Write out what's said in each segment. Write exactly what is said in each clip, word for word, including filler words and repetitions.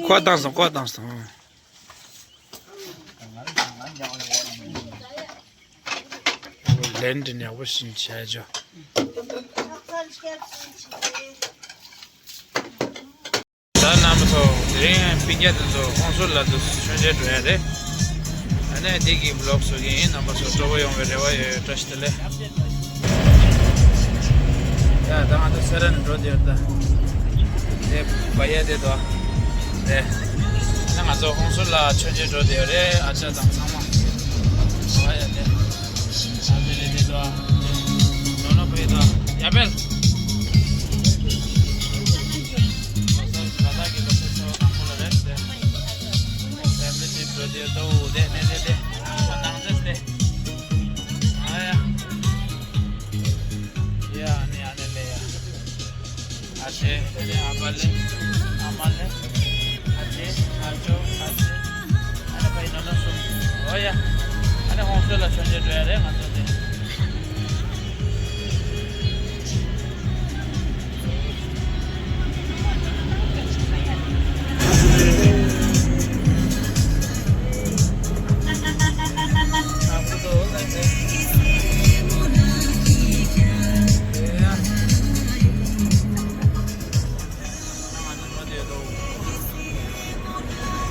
ཁོ་བཏང་སོང་། ཁོ་བཏང་སོང་། ལན་འདི་ནག་པོ་ཞིག་བྱས་ཆོག་ད་རྣམ་པ་ཚོ་དེ་རིང་སྤུན་ཀྱག་དེ་ཚོ་ཧོན་སུར་ལ་དུ་མཆོད་མཇལ་འགྲོ་ཡ་རེད། ཨ་ནི་འདི་གི་བི་ལོག་བཟོ་གི་ཡིན། རྣམ་པ་ཚོ་སྤྲོ་པོ་ཡོང་བའི་རེ་བ་ཡོད། བཀྲ་ཤིས་བདེ་ལེགས། ཡ་ད་ང་ཚོ་སེ་ར་ནས་འགྲོ་བསྡད་ཡོད་ད། དེ་བ་ཡ་དེ་དོ། དེ། ཨ་ནི་ང་ཚོ་ཧོན་སུར་ལ་མཆོད་མཇལ་འགྲོ་བསྡད་ཡོད་རེད། ཨ་ཅག་དང་ཚང་མ། བ་ཡ་དེ། ཨ་དེ་རེད་དེ་དོ། ནོ་ནོ་བ་ཡ་དོ། ཡ་བེལ། ལོ་གསར་ལ་དྭགས་ཀྱི་ལོ་གསར་ཚེས་པ་དང་པོ་ལ་རེད་དེ། ཕེ་མི་ལི་ཊིབ་འགྲོ་དེ་དོ། དེ་དེ་དེ་དེ། ཨ་ནང་ཚེས་དེ། ཨ་ཡ། ཡ་ཨ་ནི་ཨ་ནི་ལེ་ཡ། ཨ་ཅེ། ཨ་ནི་ཨ་ཕ་ལེ། ཨ་མ་ལེ། ཨ་ཅེ། ཨ་ཅོ། ཨ་ཅེ། ཨ་ནི་ཕ་ཡི་ནོ་ནོ་གསུམ། འོ་ཡ། ཨ་ནི་ཧོན་སུར་ལ་མཆོད་མཇལ་འགྲོ་ཡ་རེད་ང་ཚོ་དེ། ཨ་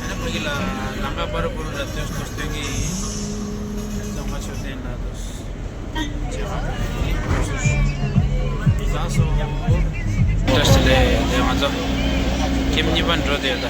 ནི་ཕ་གི་ལ་ལང་ཀ་པར་པུར་ལ་སྟོན་སྟོན་སྟོན་གི་ཡིན། རྫོང་ཁ་མཆོད་རྟེན་ལ་དུ་བྱེད་པ་དུ་ཡིན། བཟང་སོང་། བཀྲ་ཤིས་བདེ་ལེགས། ང་ཚོ་ཁྱིམ་གཉིས་པ་འགྲོ་བསྡད་ཡོད་ད།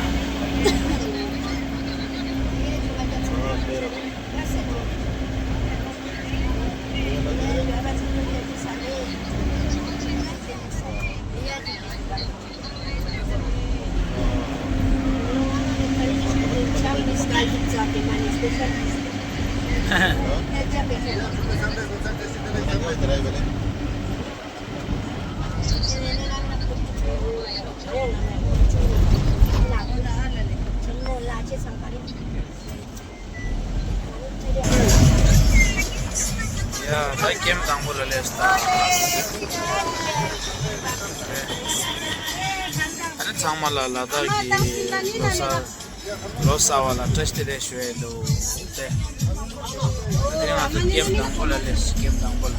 ཡ་ད་ཀེམ་དང་པོ་ལ་སླེབས་ད། ཨ་ནི་ཚང་མ་ལ་ལ་དྭགས་ཀྱི་ལོ་གསར་ལོ་གསར་བ་ལ་བཀྲ་ཤིས་བདེ་ལེགས་ཞུ་ཡས་འདུག་སྟེ། དེ་རིང་ང་ཚོ་ཀེམ་དང་པོ་ལ་སླེབས། ཀེམ་དང་པོ་ལ།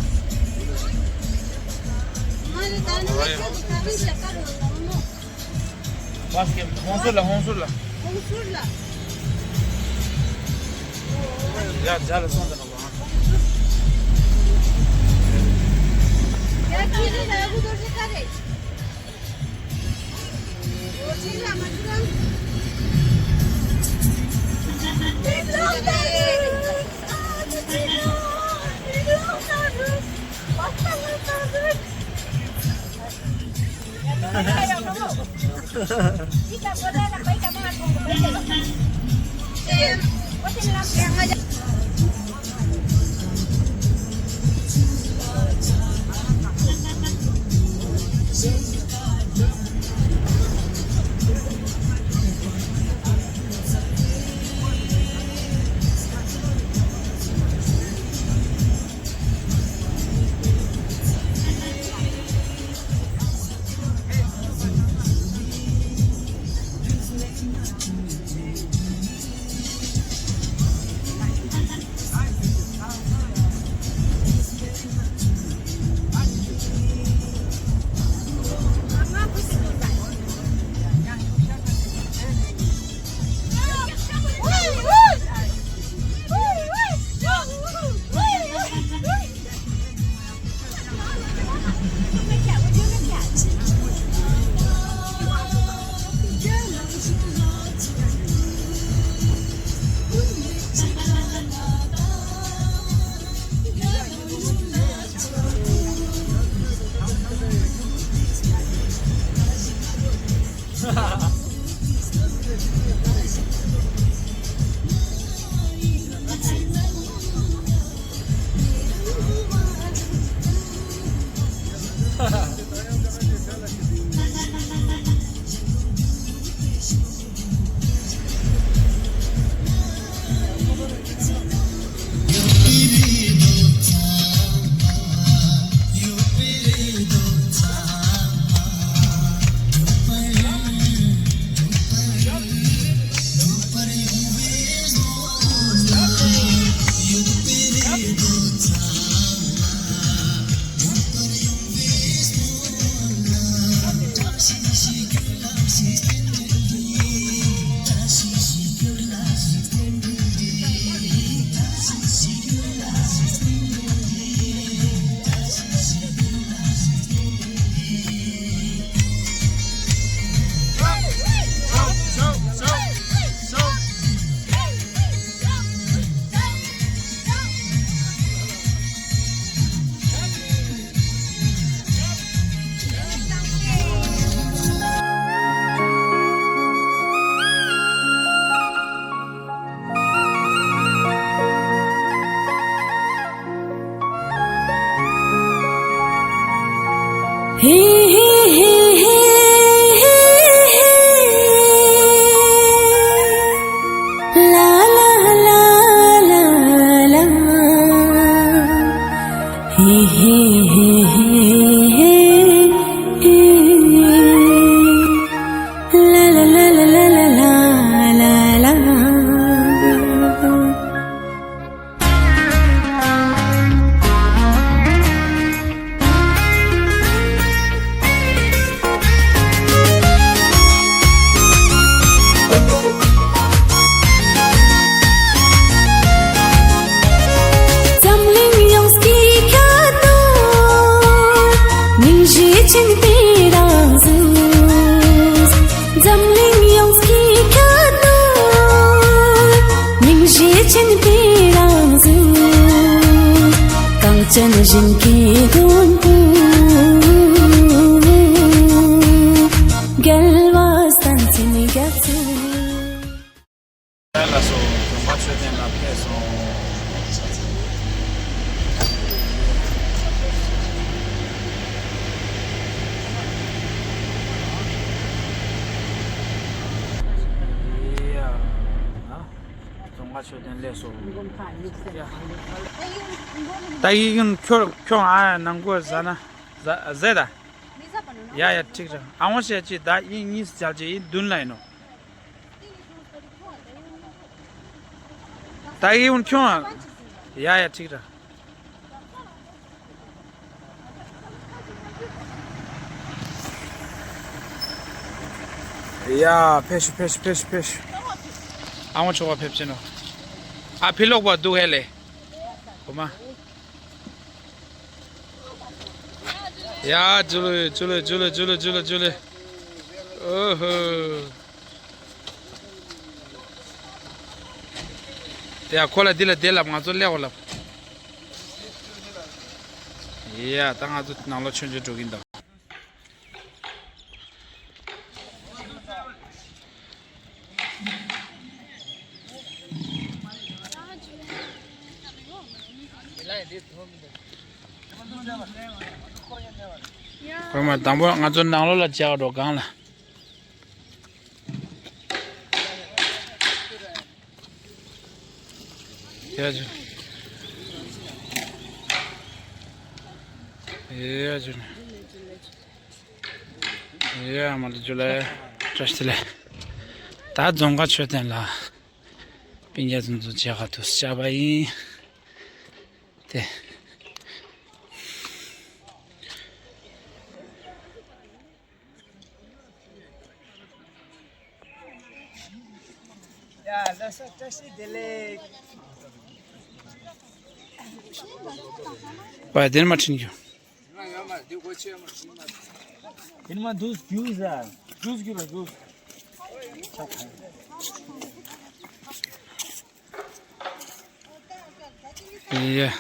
ཨོ་ཡ། བ་སི་ཀེམ་ཧོན་སུར་ལ། ཧོན་སུར་ལ། ཧོན་སུར་ལ། ཡ་མཇལ་ལ་སོང་ད་ནོ་བ། ཡ་ཁྱི་རི་ལ་ཡ་གུ་དོ་ཤི་ཀ་རེ། རྗེ་ཆེན་པའི་རང་གཟུགས། གངས་ཅན་གཞིན་སྐྱེས་མགོན་པོ། རྒྱལ་བ་བསྟན་འཛིན་རྒྱ་མཚོ། ལ་སོ། རྫོང་དཔོན་མཆོད་རྟེན་ལ་ཕེབས་སོང་། ཡ། རྫོང་དཔོན་མཆོད་རྟེན་སླེབས་སོང་། ད་ཡིག་ཡིན་ཁྱོད་ཁྱོད་ཨ་ནང་སྒོ་ཟ་ན་ཟ་ཟེ་ད། ཡ་ཡ་ཁྲིག་ར་ཨ་ངོ་ཤེས་ཅི་ད་ཡིན་གཉིས་སུ་བྱ་ཅི་ཡིན་བདུན་ལ་ཡིན་ནོ། ད་ཡིག་ཡིན་ཁྱོད་ཨ། ཡ་ཡ་ཁྲིག་ར། ཡ། ཕེབས་ཤིག་ཕེབས་ཤིག་ཕེབས་ཤིག་ཕེབས་ཤིག་ཨ་མ་ཆོག་པ་ཕེབས་ཕྱིན་ནོ། ཨ་ཕི་ལོག་པ་འདུག་ཧེ་ལེ། གོ་མ། ཡ། ཇུ་ལེ་ཇུ་ལེ། ཨོ་ཧོ། ཡ། ཁོ་ལ་འདི་ལ་བསྡད་ལབ། ང་ཚོ་སླེབས་པ་ལབ། ཡ། ད་ང་ཚོ་ནང་ལོགས་མཆོད་མཇལ་འགྲོ་གིན་འདུག་ཁོ་མ་དང་པོ་ང་ཚོ་ནང་ལོགས་ལ་མཇལ་འགྲོ་སྒང་ལ། ཡ་ཇུ། ཡ་ཇུ། ཡ་མ་ལ་ཇུ་ལེ། བཀྲ་ཤིས་བདེ་ལེགས། ད་རྫོང་དཀར་མཆོད་རྟེན་ལ་སྤུན་ཀྱག་ཚོ་ཚོ་མཇལ་ཁ་ཐུག་བཅར་བ་ཡིན། དེ། ཡ་ལགས་སོ། བཀྲ་ཤིས་བདེ་ལེགས། བ་དེར་མ་ཁྲིན་རྒྱུ། དེར་མ་འདུག་རྒྱུ་ཟ། འདུག་རྒྱུ་ལ་འདུག་ཡ།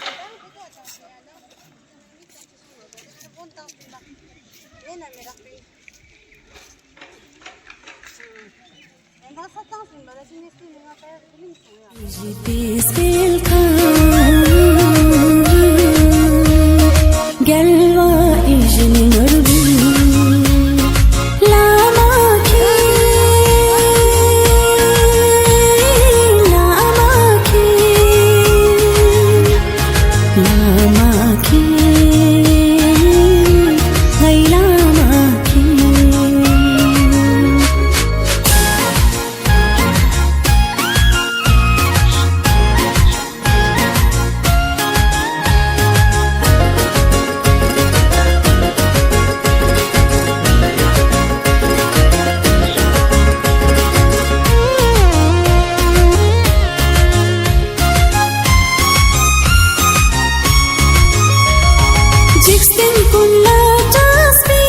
འཇིག་རྟེན་ཀུན་ལ་གྲགས་པའི་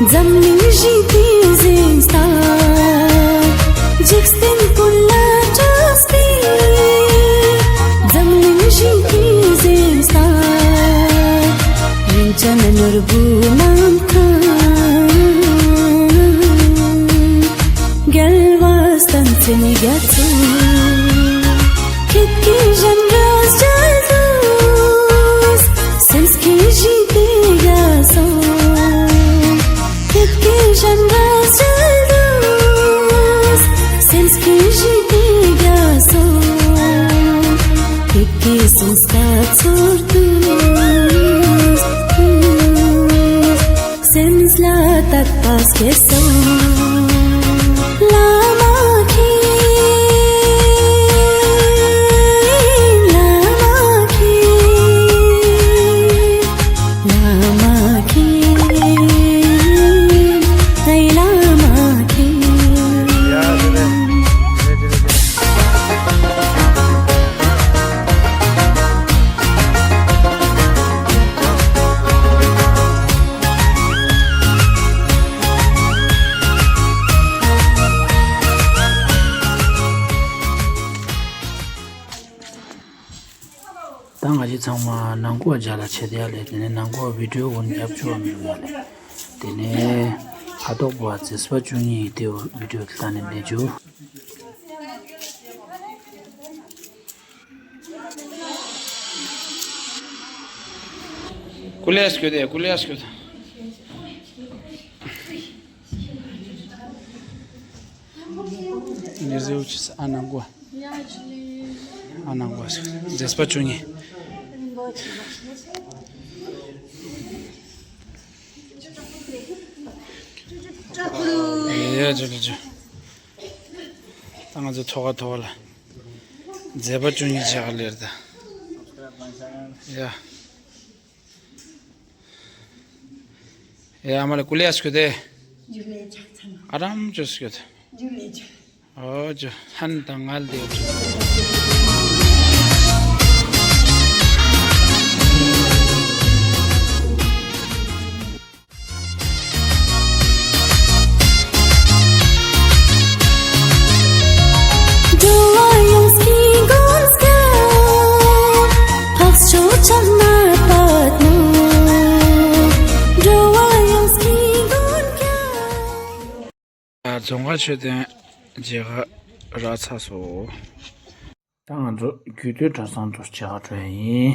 འཛམ་གླིང་ཞི་བདེའི་གཟེངས་རྟགས། འཇིག་རྟེན་ཀུན་ལ་གྲགས་པའི་འཛམ་གླིང་ཞི་བདེའི་གཟེངས་རྟགས། རིན་ཅན་ནོར་བུ་རྣམ་ཐར། རྒྱལ་བ་བསྟན་འཛིན་རྒྱ་མཚོ། ཁྱེད་ཀྱི་ཞབས་འདྲ་སྐྱེལ་དུས། སེམས་ཀྱི་ཞི་བདེ་རྒྱ་སོང་། ཁྱེད་ཀྱི་ཞབས་འདྲ་སྐྱེལ་དུས། སེམས་ཀྱི་ཞི་བདེ་རྒྱ་སོང་། ཁྱེད་ཀྱི་གཟེངས་རྟགས་ཚོར་དུས། སེམས་ལ་དད་པ་སྐྱེ་སོང་། བླ་མ་མཁྱེན། བླ་མ་མཁྱེན། བླ་མ་མཁྱེན། ཨའི་བླ་མ་མཁྱེན། ང་ཚོ་ཚང་མ་ནང་སྒོ་མཇལ་ལ་ཆས་དེ་ཡ་ལས། དེ་ནས་ནང་སྒོ་བི་ཌིའོ་འོ་ནི་རྒྱབ་ཆོག་མི་འདུག་ཡ་ལས། དེ་ནས་ཁ་དོག་པ་མཛེས་པ་བཅུ་གཉིས་དེ་བི་ཌིའོ་དེ་ལྟ་ནས་ལས་རྒྱུ། ཀུ་ལེ་སྐྱོ་དེ་ཀུ་ལེ་སྐྱོ་དེ། ཉེ་ཟེར་བ་ཆི་ས་ཨ་ནང་སྒོ། ཨ་ནང་སྒོ་ཟེར་མཛེས་པ་བཅུ་གཉིས། ཡ་ཇུ་ལི་ཇུ། ད་ང་ཚོ་ཐོག་ཁ་ཐོག་ཁ་ལ་མཛེས་པ་བཅུ་གཉིས་བྱ་ག་ལེར་ད། ཡ། ཡ་ཨ་མ་ལ་ཀུ་ལེ་ཨ་སྐུ་དེ། ཇུ་ལེ་ཇག་ཚང་། ཨ་རམ་ཅོ་སྐུ་དེ། ཇུ་ལེ་ཇག། ཨོ་ཇོ་ཧན་དང་ངལ་དེ་ཇོ། འགྲོ་བ་ཡོངས་ཀྱི་མགོན་སྐྱབས། འཕགས་མཆོག་ཕྱག་ན་པདྨོ། འགྲོ་བ་ཡོངས་ཀྱི་མགོན་སྐྱབས། རྫོང་དཀར་མཆོད་རྟེན་མཇལ་ག་རག་ཚར་སོང་། ད་ང་ཚོ་རྒྱུད་སྟོད་གྲྭ་ཚང་དུ་མཇལ་ག་འགྲོ་ཡ་ཡིན།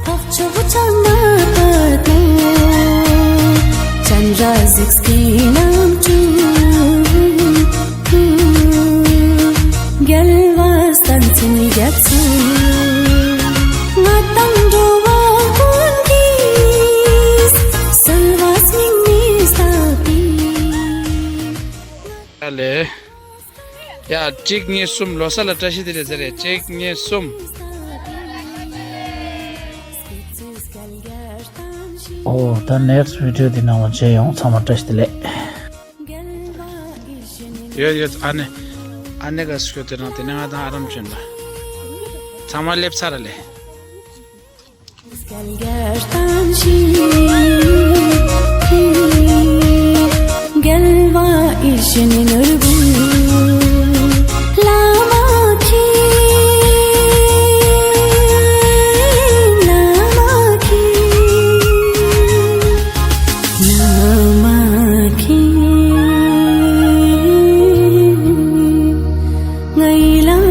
འཕགས་མཆོག་ཕྱག་ན་པདྨོ། སྤྱན་རས་གཟིགས་ཀྱི་རྣམ་འཕྲུལ། རྒྱལ་བ་སྲས་བཙུན་རྒྱ་མཚོ། ང་དང་འགྲོ་བ་ཀུན་གྱི། གསོལ་བ་སྙིང་ནས་བཏབ་པའི། ཡ་ལེ། ཡ། གཅིག་གཉིས་གསུམ། ལོ་གསར་ལ་བཀྲ་ཤིས་བདེ་ལེགས་ཟེར་རེ། གཅིག་གཉིས་གསུམ། ཨོ་ད་ནེགསི་ཊི་བི་ཌིའོ་འདི་ནང་ལ་མཇལ་ཡོང་། ཚང་མ་བཀྲ་ཤིས་བདེ་ལེགས། ཡོད་ཡོད། ཨ་ནེ་ཨ་ནེ་ག་སྐྱོ་དེ་རང་དེ་ནས་ང་དང་ཨ་རམ་བྱོན་ལ། ཚང་མ་སླེབས་ཚར་ལེ། རྒྱལ་བ་ཡིད་བཞིན་ནོར་བུ་བླ་མ་མཁྱེན། བླ་མ་མཁྱེན། བླ་མ་མཁྱེན། ང་ཡི་བླ་